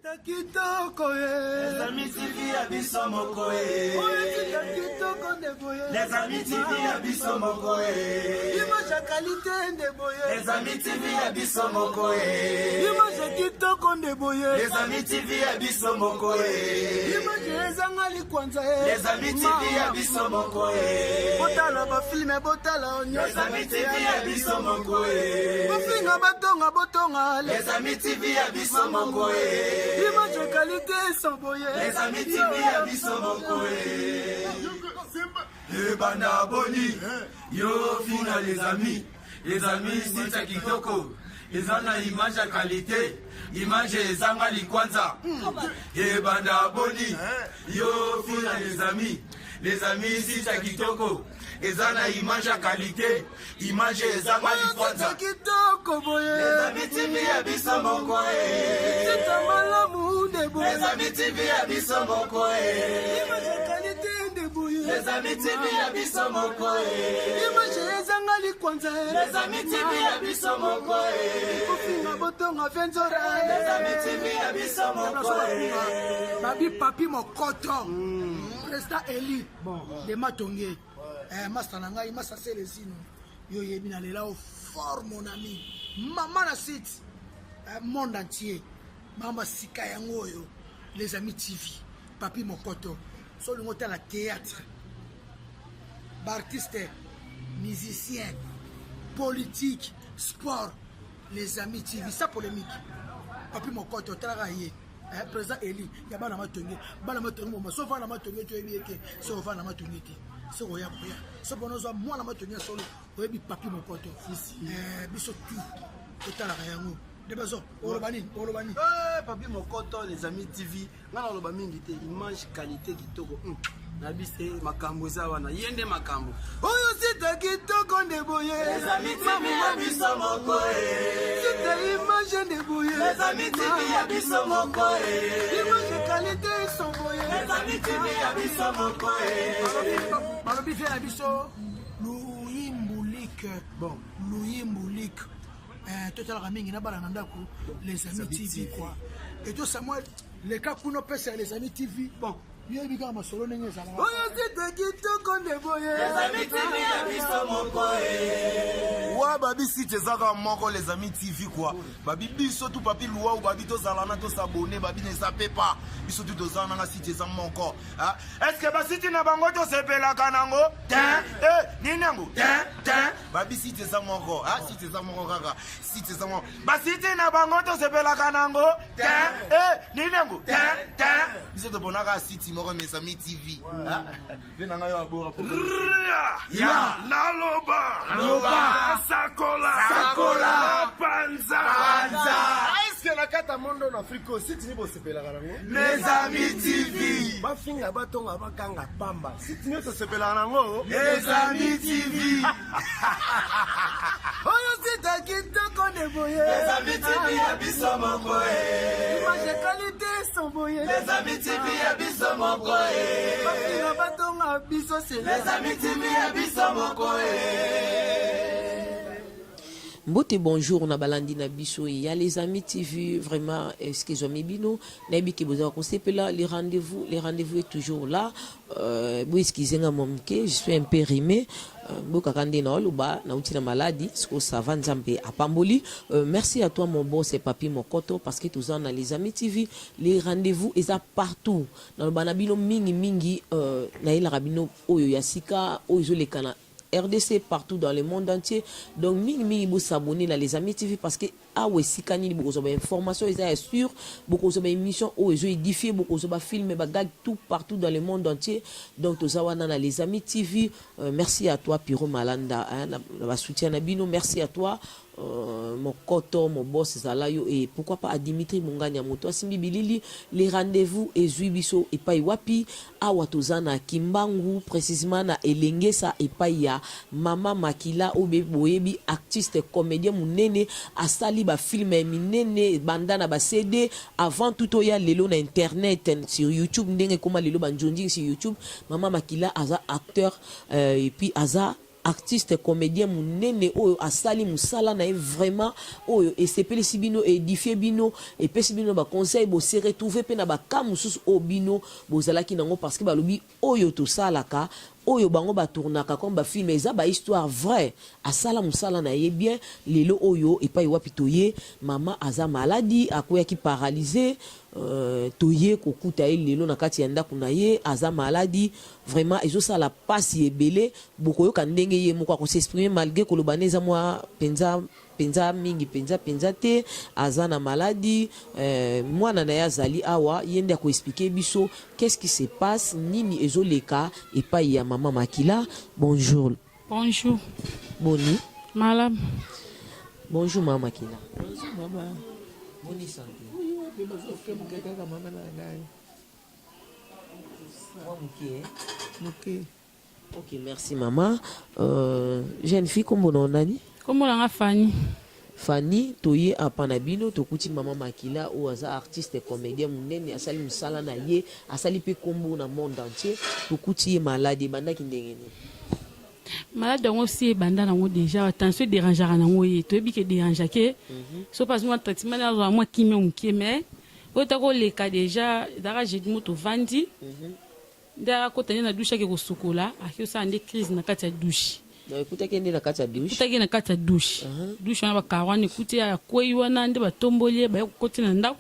Kitoko Les amis TV ya biso moko e. Kitoko nde boye. Les amis TV ya biso moko e. Image ya qualité nde boye. Les amis TV ya biso moko e. Image ya kitoko nde boye. Les amis TV ya biso moko e. Image ezanga likwanza e. Les amis TV ya biso moko e. Botala ba films, botala nyonso. Les amis TV ya biso moko e. Bofinga, batonga, botonga. Les amis TV ya biso moko e. Image qualité sans boye. Les amis TV ya biso moko e. Ebanda boni yo finga les amis. Les amis, site ya kitoko eza na image ya qualité, image ezanga likwanza. Ebanda boni yo finga les amis. Les amis, site ya kitoko eza na image ya qualité, image ezanga likwanza. Kitoko boye. Les amis TV ya biso moko e. Site malamu nde boye. Les amis TV ya biso moko e. Image ya qualité nde boye. Les amis TV ya biso moko e. Image ezanga likwanza. Les amis TV ya biso moko e. Kofinga, botonga venzora. Les amis TV ya biso moko e. Babi Papi Mokoto, président Eli de Matonge, master na ngai, master Selesino, yo oyebi na lela o fort, mon ami, mama na site, monde entier, mama sika yango oyo Les Amis TV. Papi Mokoto, so olingi otala théâtre, baartiste, musicien, politique, sport, Les Amis TV sans polémique. Papi Mokoto, otalaka ye, président Eli ya bana Matonge, bana Matonge moma. So ovanda Matonge te, oyebi ye te. So ovanda Matonge te, soki oya koya, so mpona ozwa mwana Matonge ya solo, oyebi Papi Mokoto. Biso tu totalaka yango nde bazo oloba nini, oloba nini? Papi Mokoto, Les Amis TV, nga naloba mingi te. Image qualité kitoko. Na bise makambo eza wana, ye nde makambo oyo. Site kitoko nde boye. Les amis TV ya biso moko e. Site image nde boye. Les amis TV ya biso moko e. Image qualité son boye. Les amis TV ya biso moko e. Balobi vie na biso Luyimbulik. Bon. Luyimbulik, totalaka mingi na bana na ndako Les Amis TV quoi. Eto Samuel leka kuna opesa ya Les Amis TV. Bon, yoyebi kaka masolo ndenge ezalaka. Oyo site kitoko nde boye. Les amis TV ya biso moko e. Wa babi site ezaka moko, Les Amis TV quoi. Babi biso tu Papi Luau, babi tozala na tosabone, babi na eza pepa biso tu tozala nanga site eza moko. Ah, est ce que basite na bango tosepelaka nango te? Eh, nini yango te te? Babi site eza moko. Ah, site eza moko kaka, site eza moko. Basite na bango tosepelaka nango te. Eh, nini yango te te? Biso toponaka site moko, Mes Amis TV. Ah, mpe na ngai oyo abora. Ya. Naloba. Loba. Sakola. Sakola. Panza. Panza. Eske na kati ya monde na Afrique oyo, site nini bosepelaka nango? Les Amis TV. Bafinga, batonga, bakanga pamba, site nyonso osepelaka nango? Les Amis TV. Oyo site kitoko nde boye. Les Amis TV ya biso moko e. Image qualité son boye. Les Amis TV ya biso moko e. Bafinga, batonga, biso sele. Les Amis TV ya biso moko e. Mbote, bonjour na balandi na biso ya Les Amis TV. Vraiment, excusez-moi, bino nayebi ke bozala kosepela. Les rendez-vous, les rendez-vous est toujours là. Bo excuse nga mwa moke, je suis un peu enrhumé. Bokaka nde na oloba nauti na maladi, siko ça va, Nzambe apamboli. Merci à toi, mon boss Papi Mokoto, parce que toza na Les Amis TV, les rendez-vous eza partout. Naloba na bino mingi mingi, nayelaka bino oyo ya sika, oyo ezoleka na RDC, partout dans le monde entier. Donc mingi mingi bo s'abonner na Les Amis TV, parce que awa esika nini bokozwa bainformation eza ya sûr, bokozwa baémission oyo ezo édifie, bokozwa bafilm, bagag, tout partout dans le monde entier. Donc toza wana na Les Amis TV. Merci à toi Piro Malanda, hein, na basoutien na bino. Merci à toi, Mokoto, mon boss ezala yo, et pourquoi pas à Dimitri Mongani ya moto asimbi bilili. Les rendez-vous ezwi biso epai wapi? Awa toza na Kimbangu, précisément na Elengesa, epai ya Mama Makila oyo boyebi, artiste comédien monene, asali bafilm ya minene banda na baCD avant tout oya lelo na internet sur YouTube, ndenge ekóma lelo banzonzi sur YouTube. Mama Makila aza acteur, et puis aza Artiste comedien munene oyo asali musala naye vraiment oyo esepelisi bino e edifie bino epesi bino ba conseil bo se retrouver pe na ba cas mususu oyo bino bozalaki nango parce que balobi oyo tosalaka oyo bango ba tournaka comme ba film eza ba histoire vrai asala musala naye bien lelo oyo epai wapi toye mama aza maladi akweyaki paralyse toye kokuta ye lelo na kati ya ndaku naye aza maladi Vraiment ezo sala pasi ebele bokoyoka ndenge ye moko ako s'exprimer malgre koloba ne eza mwa penza penza mingi penza penza te aza na maladi eh, mwana na ye azali awa ye nde ako expliquer biso qu'est-ce qui se passe nini ezo leka epayi ya mama Makila bonjour Bonjour. Boni? Malamu. Bonjour mama Makila. Bonjour mama. Boni santé? Oui, oui, bazo kaka mama na ngai. Mwa moke eh? Moke. Ok, merci mama. Euh, jeune fille, kombo na nani? Kombo na nga Fanny. Fanny, toye apa na bino tokuti mama Makila oyo aza artiste comédien monene asali mosala na ye asali mpe kombo na monde entier tokuti ye malade ebandaki ndenge nini? Malade yango si ebanda nango deja tension ederangeaka nango ye toyebi ke ederangeake so mpe azwi mwa traitement nde azwa mwa kimia moke mais Oyo ta koleka dejà ezalaka jeudi moko tovandi nde akota nde na douche ake kosukola ake kosala nde crise na kati ya douche. Donc ekutaki ye nde na kati ya douche? Ekutaki ye na kati ya douche. Douche wana ba carreaux wana ekuti ye akweyi wana nde batomboli ye baye kokoti na ndako.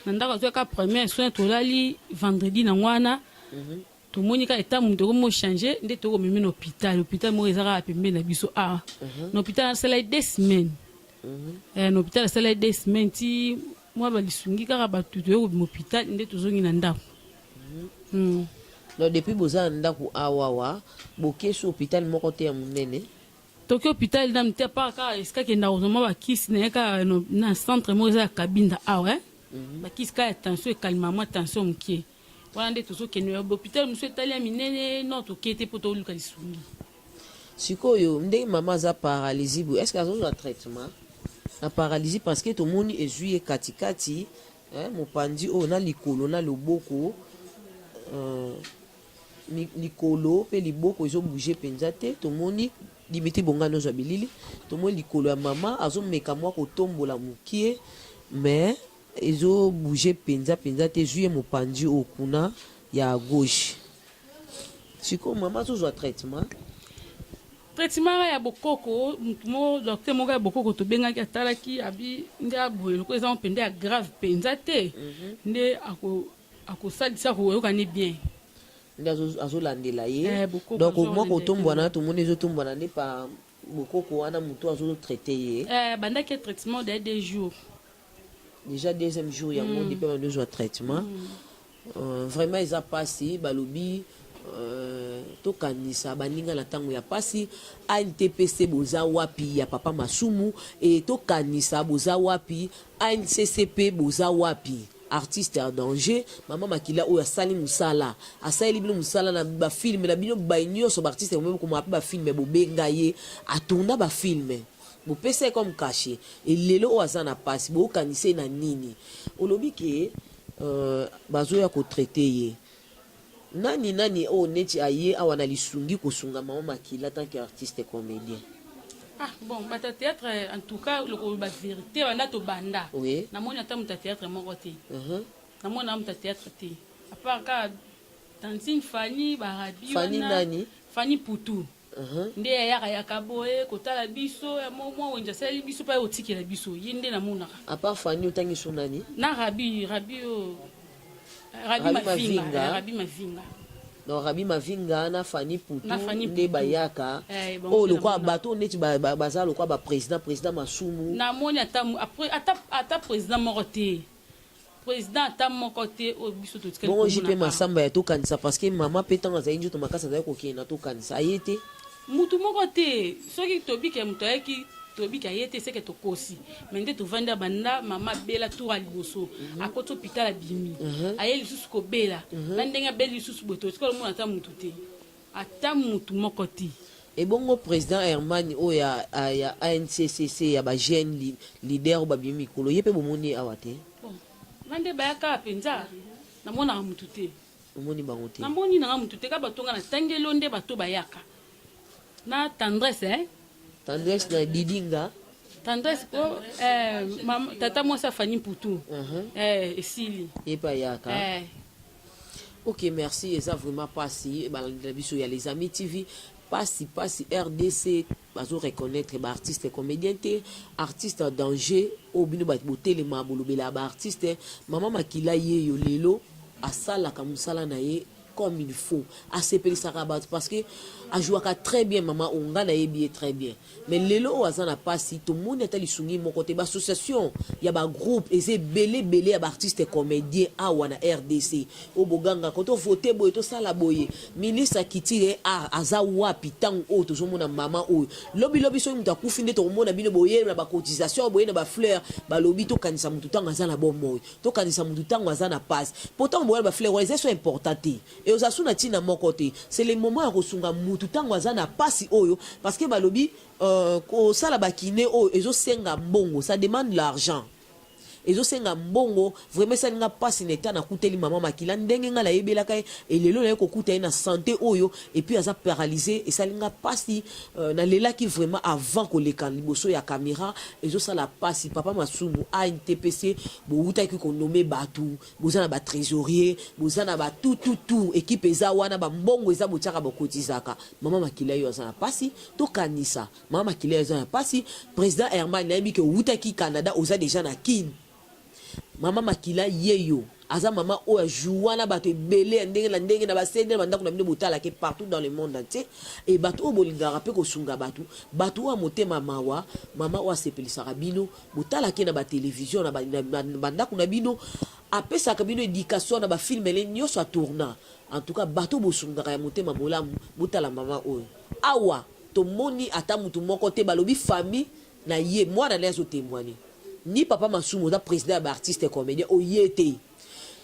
Na ndako azwaki kaka premier soin tolali vendredi nango wana tomoni kaka etat mutu ekomi ko changer nde toye komema ye na hopital. Hopital moko eza kaka pembeni na biso awa. Na hopital asala ye deux semaines. Eh, na hopital asala ye deux semaines ti Mwa ba lisungi kaka batu toye kobima hopital nde tozongi na ndaku. Hum. Donc depuis boza na ndaku awawa boke su hopital moko te ya munene? Toke hopital nanu te apart kaka esika akendaka kozwa mwa ba kisi naye kaka na centre moko eza ya Kabinda awa eh. Ba kisi kaka ya tension ekalmaka mwa tension mukie. Wana nde tozo kende ba hopital mosusu etali ya minene non toke te po toluka lisungi. Sikoyo ndenge mama aza paralysie boye est ce que azozwa traitement na paralysie parce que tomoni ezui ye kati kati eh, mopanzi oyo na likolo na loboko euh, likolo pe liboko ezo bouger penza te tomoni Dimitri Bongani ozwa bilili tomoni likolo ya mama azomeka mwa kotombola mukie mais Ezo bouger penza penza te ezui ye mopanzi oyo kuna ya gauche sikoyo mama azo zua traitement. Traitement nga ya bokoko mutu moko docteur moko ya bokoko tobengaki atalaki abi nde aboye lokola eza mpenza ya grave penza te nde ako akosalisa akoyoka ne bien. Nde azolandela ye donc mwa kotombwana tomoni ezotombwana nde pa bokoko wana mutu azo traite ye. Eh abandaki traitement de deux jours. Dejà deuxième jour yango mm. depuis bando zwa traitement mm. euh, vraiment eza pasi balobi euh, tokanisa baninga na ntango ya pasi antpc boza wapi ya papa masumu e tokanisa boza wapi anccp boza wapi artiste en danger mama makila oyo asali mosala asaleli bino mosala na bafilme na bino bai nyonso baartiste komaka mpe bafilme bobenga ye atourna bafilme Bopesa ye comme cachet et lelo oyo aza na pasi bo kanisa ye na nini? Olobi ke bazoya ko traiter ye nani nani oyo neti aye awa na lisungi kosunga maman makila tant que artiste comedien? Ah bon bato ya theatre en tout cas lokoloba verite banda tobanda oui. Namoni ata moto ya theatre moko te uh -huh. Namoni na moto ya theatre te à part kaka tantine Fanny barabi Fanny nani? Fanny Putu Nde ayaka yaka boye kotala biso ya mwa mwa wenze asaleli biso pe aye kotikela biso ye nde namonaka. A part Fanny otangi su nani? Na Rabbi Rabbi oyo Rabbi Mavinga eh, Rabbi Mavinga. Donc Rabbi Mavinga na Fanny Putu nde bayaka oyo lokola bato oyo neti baza lokola ba president president Masumu. Namoni ata ata ata president moko te. President ata moko te oyo biso totikali Bongo komona JP awa. Massamba ya tokanisa parce que maman pe tango azali nzoto makasi azali kokende na tokanisa aye te? Mutu moko te soki toyebi ke mutu ayaki toyebi ke aye te seke tokosi mais nde tovandi awa banda maman abela tour ya liboso akoti hopital abimi aye lisusu kobela na ndenge abeli lisusu boye totikali komona ata mutu te. Ata mutu moko te. Ebongo president Herman oyo ya ya ANCCC ya ba jeunes leader oyo babimi mikolo ye pe bomoni ye awa te? Bon nga nde bayaka awa penza namonaka mutu te. Omoni bango te? Namoni nanga mutu te kaka bato nga natangeli yo nde bato bayaka. Na tendresse eh? Tendresse na didinga. Tendresse ko eh, mama, tata mwasi afani mputu. Uh -huh. Eh, esili. Ye pe ayaka. Eh. Ok merci eza vraiment pasi balandela biso ya les amis TV pasi pasi rdc bazo reconnaitre ba artiste comedien te artiste en danger oyo bino bato botelema bolobela ba artiste mama makila yeyo lelo asalaka mosala na ye comme il faut asepelisaka batu parce que a jouaka très bien maman oyo nga nayebi ye très bien mais lelo oyo aza na pasi tomoni ata lisungi moko te ba association ya ba groupe eza ebele ebele ya ba artiste comedien awa na rdc oyo bogangaka to vote boye tosala boye ministre ya culture et art aza wapi tango oyo tozomona maman oyo lobi lobi soki moto akufi nde tokomona bino boye na ba cotisation boye na ba fleur balobi tokanisa moto tango aza na bomoi Tokanisa mutu tango aza na pasi po tango boya na ba fleurs wana eza so important te et oza su na tina moko te c'est le moment ya kosunga mutu tango aza na pasi oyo parce que balobi euh, kosala ba kine oyo ezo senga mbongo ça demande l'argent ezo senga mbongo vraiment esali nga pasi na etat nakuteli mama makila ndenge nga nayebelaka ye et lelo naye kokuta ye na sante oyo et puis aza paralyse esali nga pasi euh, nalelaki vraiment avant koleka liboso ya camera Ezosala pasi papa masumu ANTPC bowutaki ko nomme batu boza na ba tresorier boza na ba tout tout tout equipe eza wana ba mbongo eza botiaka bo cotizaka maman makila yo aza na pasi tokanisa maman makila yo aza na pasi president Herman nayebi ke owutaki Canada oza dejà na kin Mama makila yeyo aza mama oyo a joua na batu ebele ya ndenge na ndenge na ba CD na ba ndaku na bino botalaka ye partout dans le monde entier et batu oyo bolingaka pe kosunga batu, batu oyo ya motema mawa, mama oyo asepelisaka bino botalaka ye na ba television na ba ndaku na bino apesaka bino education na ba film ne nioso a tourna en tout cas batu oyo bosungaka ya motema bolamu botala mama oyo awa tomoni ata mutu moko te balobi famille na ye mwana naye azo temoigne ni papa masumu oza president ya ba artiste comedien oye te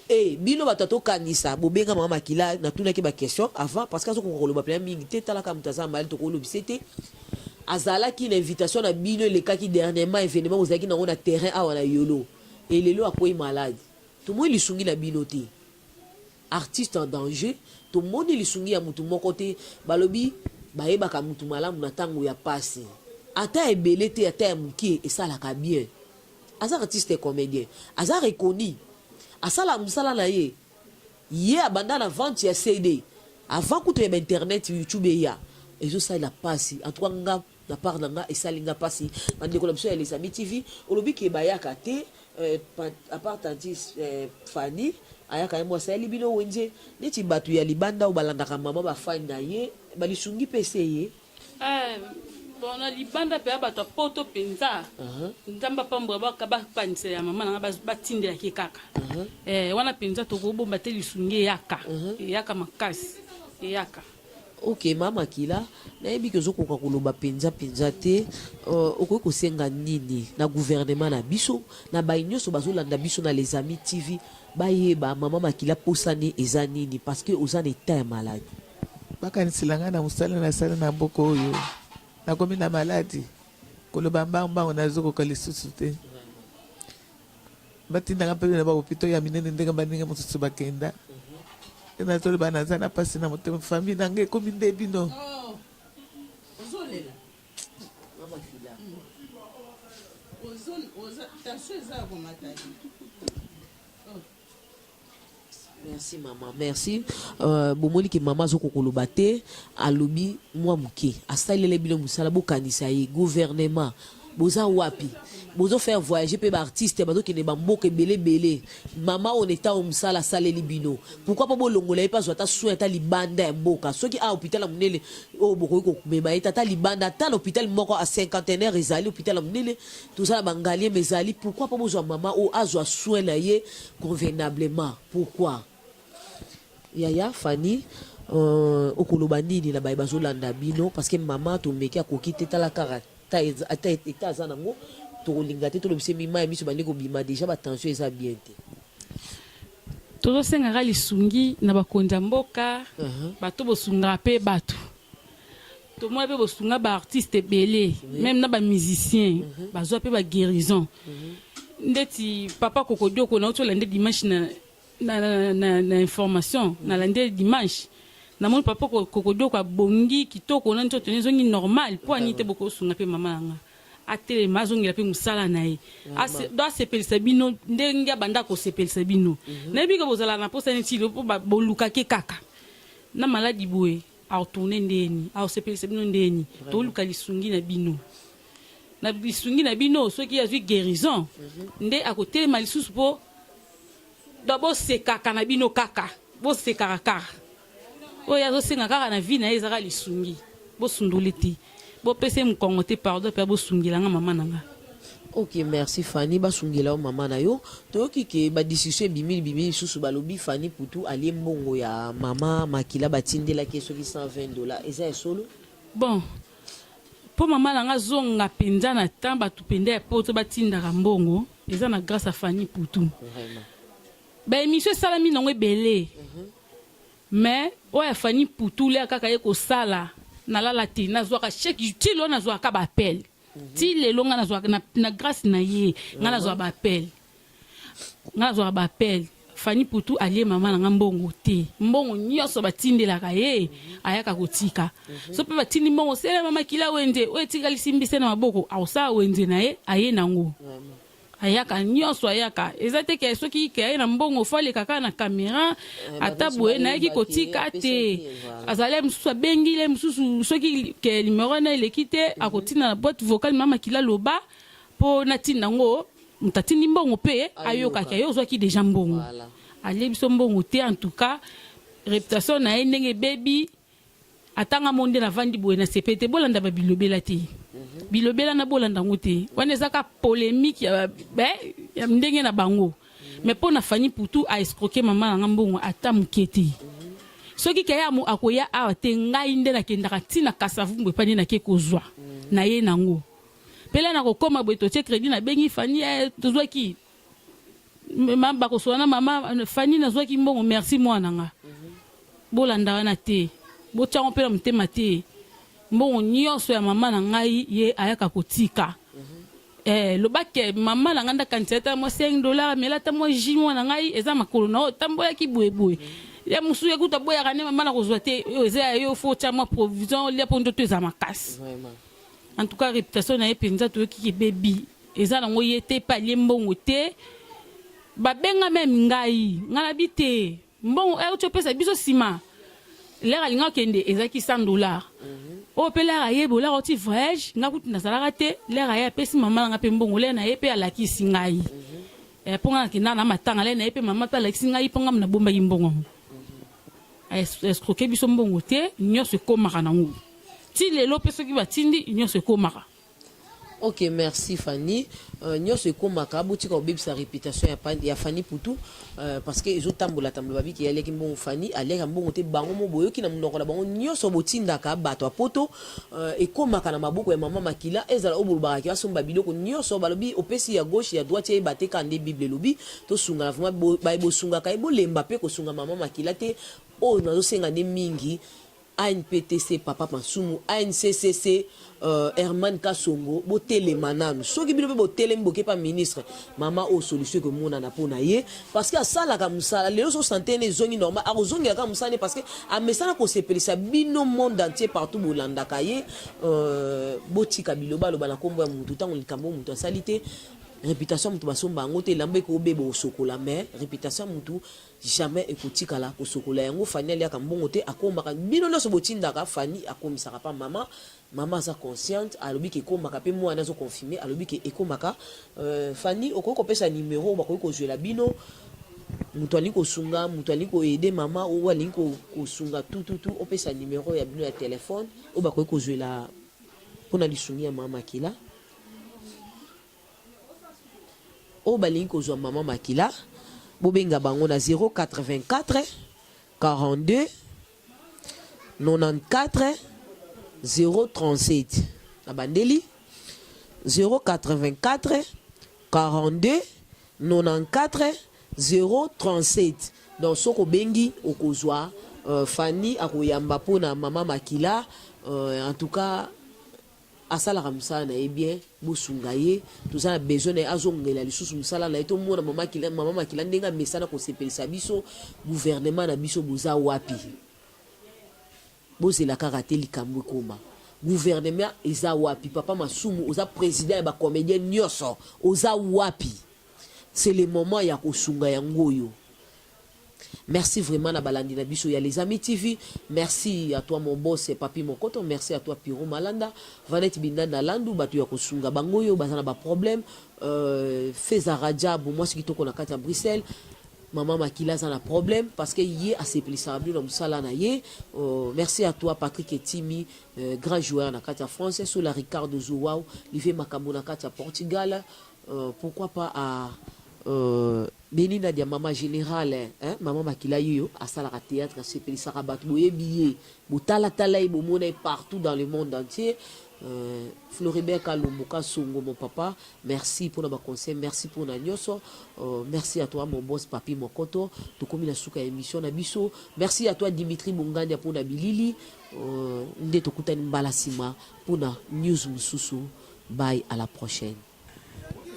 et bino batu ya tokanisa bobenga mama makila natunaki ba question avant parce que azokoka koloba pena mingi te tala kaka mutu aza malade tokolobisa ye te azalaki na invitation na bino elekaki dernièrement evenement bozalaki nango na terrain awa na yolo et lelo akweyi malade tomoni lisungi na bino te Artiste en danger, tomoni lisungi ya mutu moko te, balobi bayebaka mutu malamu na tango ya pasi. Ata ya ebele te ata ya mukie esalaka bien. Aza artiste comedien, aza reconnu, asalaka musala na ye. Ye abanda na vente ya CD avant kutu ya ba internet, youtube eya. Ezosalela pasi en tout cas nga na part na nga esali nga pasi. Ba ndeko na biso ya les amis TV, olobi ke bayaka te à part tanti Fanny ayaka ye mwasi ayeli bino wenze neti batu ya libanda oyo balandaka maman ba fan na ye ba lisungi pe ese ye. Eh bon na libanda pea bato ya poto penza nzambe apambola ba bakanisa ya mama na nga batindelaki ye kaka eh wana penza tokobomba te lisungi eyaka eyaka makasi eyaka. Ok ma makila nayebi ke ozokoka koloba penza penza te okoki kosenga nini na gouvernement na biso na baye nioso bazolanda biso na les amis TV bayeba maman makila posa ne eza nini parce que oza na etat ya malade. Bakanisela ngai na mosala nasali na mboka oyo nakomi na maladi koloba mbangu mbangu nazokoka lisusu te Batindaka mpe na ba hopitaux ya minene ndenge baninga mosusu bakenda. Nde nazoloba naza na pasi na motema famille na ngai ekomi nde bino. Ozolela. Ozo tension eza ya komata. Merci maman merci euh, bomoni ke mama azokoka koloba te alobi mwa moke asalele bino mosala bokanisa ye gouvernement boza wapi bozo faire voyager pe ba artiste bazokende ba mboka ebele ebele mama oyo na etat oyo mosala asaleli bino pourquoi pas bolongola ye pe azwa ata soin ata libanda ya mboka soki a hôpital ya monene oyo bokoki komema ye te ata libanda ata na hôpital moko a cinquantenaire ezali hôpital ya monene Toza na ba ngaliema ezali pourquoi pas bozwa maman oyo azwa soin na ye convenablement pourquoi? Yaya Fanny euh, okoloba nini na baye bazolanda bino parce que maman tomeki akoki te tala kaka ata etat aza nango tokolinga te tolobisa ye mayi miso ebandi kobima dejà ba tension eza bien te. Tozosenga kaka lisungi na bakonzi ya mboka bato bosungaka pe bato Tomona pe bosunga ba artistes ebele meme na ba musiciens bazua pe ba guerison ndeti papa kokodioko nauti olande dimanche na na, na, na information nalandi ye dimanche. Namoni papa kokodioko abongi kitoko na nzoto na ezongi normal po ani te bokosunga pe mama na nga atelema azongela pe musala na ye do asepelisa bino ndenge abanda kosepelisa bino. Nayebi ke bozalaka na posa neti lelo po bolukake kaka na maladi boye akotourne ndeni akosepelisa bino ndeni toluka lisungi na bino na lisungi na bino soki azwi guerison nde akotelema lisusu po Donc bosekaka na bino kaka, bosekaka kaka. Oyo azosenga kaka na vie na ye ezaka lisungi. Bosundoli te. Bopesa ye mokongo te pardon pe bosungela nga mama na nga. Ok merci Fanny basungela yo maman na yo toyoki ke ba discussion ebimi bimi lisusu balobi Fanny Putu alie mbongo ya maman makila batindelaki ye soki 120 dollars eza ya solo? Bon po maman na nga azonga penza na temps batu penza ya poto batindaka mbongo eza na grace ya Fanny Putu. Ba emission esalami nango ebele mais oyo ya Fanny Putu lea kaka ye kosala nalala te nazwaka chaque ti lelo nazwaka ba appel ti lelo nga nazwaka na, na grace na ye nga nazwaka ba appel Nga nazwaka ba appel Fanny Putu alie mama na nga mbongo te mbongo nionso batindelaka ye ayaka kotika so pe batindi mbongo selema makila wenze oyo etikali simbise na maboko akosala wenze na ye aye nango ayaka nionso ayaka eza te ke soki ke aye na mbongo fo aleka kaka na camera ata boye nayaki kotika te azali mosusu abengi le mosusu soki ke numero wana eleki te akotinda na boite vocale mama makila loba Po natinda ngo mutu atindi mbongo pe ayoka ke yo ozwaki dejà mbongo. Alie biso mbongo te en tout cas reputation na ye ndenge ebebi ata nga moko nde navandi boye nasepeli te. Bolanda ba bilobela te. Bilobela na bolanda ngo te. Wana eza kaka polemique ya ba ya ndenge na bango. Mais pona Fanny Putu a escroquer maman na nga mbongo ata muke te. Soki Keyamo akoya awa te ngai nde nakendaka ti na Kasa-Vubu epai nde nake kozwa na ye nango. Pela na kokoma boye totie credit na bengi Fanny eh, tozwaki mama bakosola na mama Fanny nazwaki mbongo merci mwana nga bolanda wana te botia yango mpe na motema te mbongo nyonso ya mama na ngai ye ayaka kotika eh, loba ke mama na ngai ndakanisa ata mwa 5 dollar amela ata mwa jus mwana ngai eza makolo na oyo tambolaki boyeboye ya mosusu ekuta boyaka nde mama nakozwa te oyo eza ya yo fo otya mwa provision olia mpo nzoto eza makasi. En tout cas reputation na ye penza toyoki ke ebebi. Eza nango ye te pe alie mbongo te. Ba benga meme ngai, ngai nabi te mbongo oyo awuti opesa biso sima l'heure alinga okende ezalaki 100 dollars. Oyo pe l'heure aye bo l'heure awuti voyage nga kutu nazalaka te l'heure aye apesi maman na nga pe mbongo l'heure naye pe alakisi ngai. Eh po nga nakendaka na matanga l'heure naye pe maman pe alakisi ngai po nga nabombaki mbongo yango. Escroquer biso mbongo te nionso ekomaka nango ti lelo pe soki batindi nionso ekomaka. Ok merci Fanny euh, nionso ekomaka botika kobebisa reputation ya, ya Fanny Putu euh, parce que ezotambola tambola babiki ye aliaki mbongo Fanny aliaka mbongo te bango mo boyoki na monoko na bango nionso botindaka bato ya poto euh, ekomaka na maboko ya mama makila ezala oyo bolobaka ke asomba biloko nionso balobi opesi ya gauche ya droite eyeba te kaka nde bible elobi Tosungana vraiment baye bosungaka ye bolemba pe kosunga maman makila te oyo nazosenga nde mingi ANPTC papa masumu ANCCC euh, Herman Kasongo botelema nanu soki bino pe botelemi boke pa ministre mama oyo solution ekomonana po na ye parce que asalaka musala lelo so sante ne ezongi normal akozongela kaka musala ne parce que amesana kosepelisa bino monde entier partout bolandaka ye euh, botika bilobaloba na kombo ya mutu ntango likambo mutu asali te Reputation ya mutu basomba yango te elamba eko beba okosokola mais reputation ya mutu jamais ekotikala kosokola yango Fanny aliaka mbongo te akomaka bino nionso botindaka Fanny akomisaka pa maman maman aza consciente alobi ke ekomaka pe muana azo confirme alobi ke ekomaka euh, Fanny okoki kopesa numero bakoki kozuela bino mutu alingi kosunga mutu alingi ko aider maman ou alingi kosunga tout tout tout opesa numero ya bino ya telephone oyo bakoki kozuela pona lisungi ya mama makila Oyo balingi kozwa maman makila bobenga bango na 084 42 94 037 na bandeli 084 42 94 037 donc soki obengi okozwa euh, Fanny akoyamba pona maman makila euh, en tout cas Asalaka musala na ye bien bosunga ye toza na besoin na ye azongela lisusu musala na ye tomona mama makila ndenge amesana kosepelisa biso gouvernement na biso boza wapi? Bozela kaka te likambo ekoma. Gouvernement eza wapi? Papa Masumu oza president ya ba comediens nioso oza wapi? C'est le moment ya kosunga yango oyo. Merci vraiment na balandi na biso ya les amis TV. Merci à toi mon boss Papy Mokoto, merci à toi Pierrot Malanda, Vanette Bindanda Landu batu ya kosunga bango oyo baza na ba problème. Euh, Feza Rajab mwasi kitoko na kati ya Bruxelles. Maman Makila aza na problème parce que ye asepelisaka bino na musala na ye. Euh, merci à toi Patrick Etimi, euh, grand joueur na kati ya France, Sola Ricardo Zouaou, Live Makambo na kati ya Portugal. Euh, pourquoi pas à euh, Beni Nadia maman générale hein, maman Makila yeyo asalaka théâtre asepelisaka bato boyebi ye botalatala ye bomona ye partout dans le monde entier. Euh, Floribert Kalombo Kasongo mon papa Merci pona ba conseil merci pona nioso merci à toi mon boss papy mokoto tokomi na suka ya emission na biso merci à toi Dimitri Bungandia pona bilili nde tokutani mbala sima pona news mususu bye à la prochaine.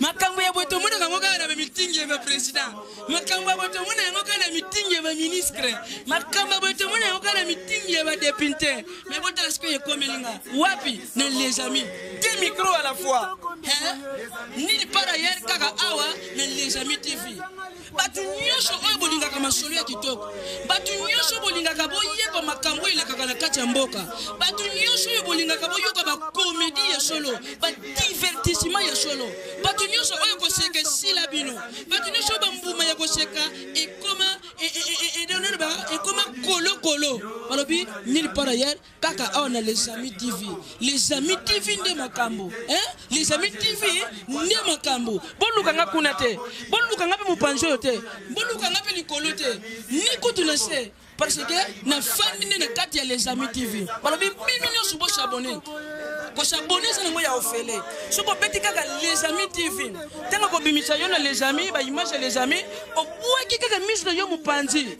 Makambo ya boye tomonaka yango kaka na ba meeting ya ba president. Makambo ya boye tomona yango kaka na meeting ya ba ministre. Makambo ya boye tomona yango kaka na meeting ya ba depute. Mais botala sikoyo ekomeli nga wapi na les amis. Deux micros à la fois. Hein? Nini par ailleurs kaka awa na les amis TV. Bato nyonso oyo bolingaka masolo ya kitoko, bato nyonso bolingaka boyeba makambo oyo elekaka na kati ya mboka, bato nyonso oyo bolingaka boyoka bakomedi ya solo, badivertissement ya solo, bato nyonso oyo koseka esila bino, bato nyonso oyo bambuma ya koseka ekoma ekoma kolokolo, balobi nulle part ailleurs kaka awa na les amis tv les amis tv nde makambo hein? les amis tv nde makambo boluka nga kuna te boluka nga mpe mopanzi oyo te boluka nga mpe likolo te ni kutu na se parce que nafandi nde na kati ya les amis tv balobi bino nyonso bosabone kosabone eza nango ya ofele soki obeti kaka les amis tv ntango akobimisa yo na les amis baimage ya les amis obwaki kaka miso na yo mopanzi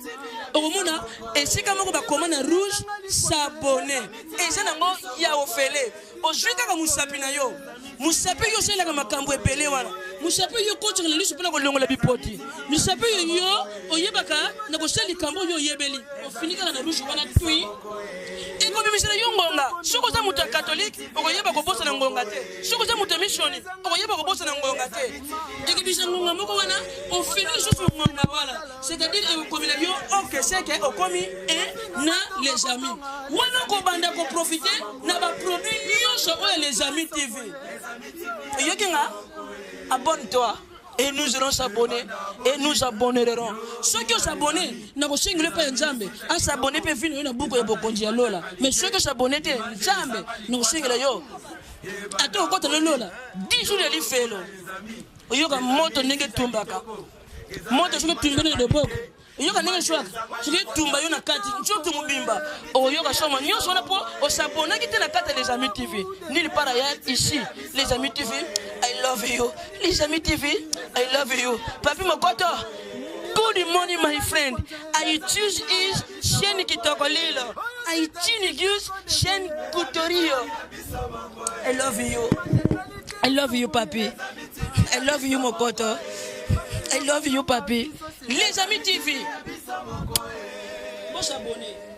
okomona esika moko bakoma na rouge s'abonner eza nango ya ofele ozwi kaka mosapi na yo mosapi yo osalelaka makambo ebele wana mosapi yo okotisaka na liso mpona kolongola bipoti mosapi oyo yo oyebaka na kosala likambo oyo oyebeli ofini kaka na rouge wana tui ekobimisela yo ngonga soki oza moto ya katolike okoyeba kobosana ngonga te soki oza moto ya misioni okoyeba kobosana ngonga te ekebisa ngonga moko wana ofini lisusu ngonga wana c'est-à-dire ekokomela yo ok seke okomi e na les amis wana okobanda koprofite na baproduit nyonso oyo les amis tv eyoki nga abonne toi et nous allons s'abonner et nous abonnerons soki osabonne nakosengela epai ya nzambe asabonne mpe vino yo na buku ya bokonzi ya lola mais soki osabonne te nzambe nakosengela yo ata okota na lola 10 jours ya lifelo oyoka moto ndenge etumbaka moto soki etumbi na loboko oyoka ndenge eswaka soki etumba yo na kati nzoto mobimba okoyoka soma nyonso wana mpo osabonaki te na kati ya les amis tv nil part ailleurs ici les amis tv i love you les amis tv i love you papi mokoto good morning my friend i choose is chaîne kitoko lilo i choose chaîne kutorio I love you. I love you, papi. I love you, Mokoto. I love you, papi. Les amis TV. Bon s'abonner.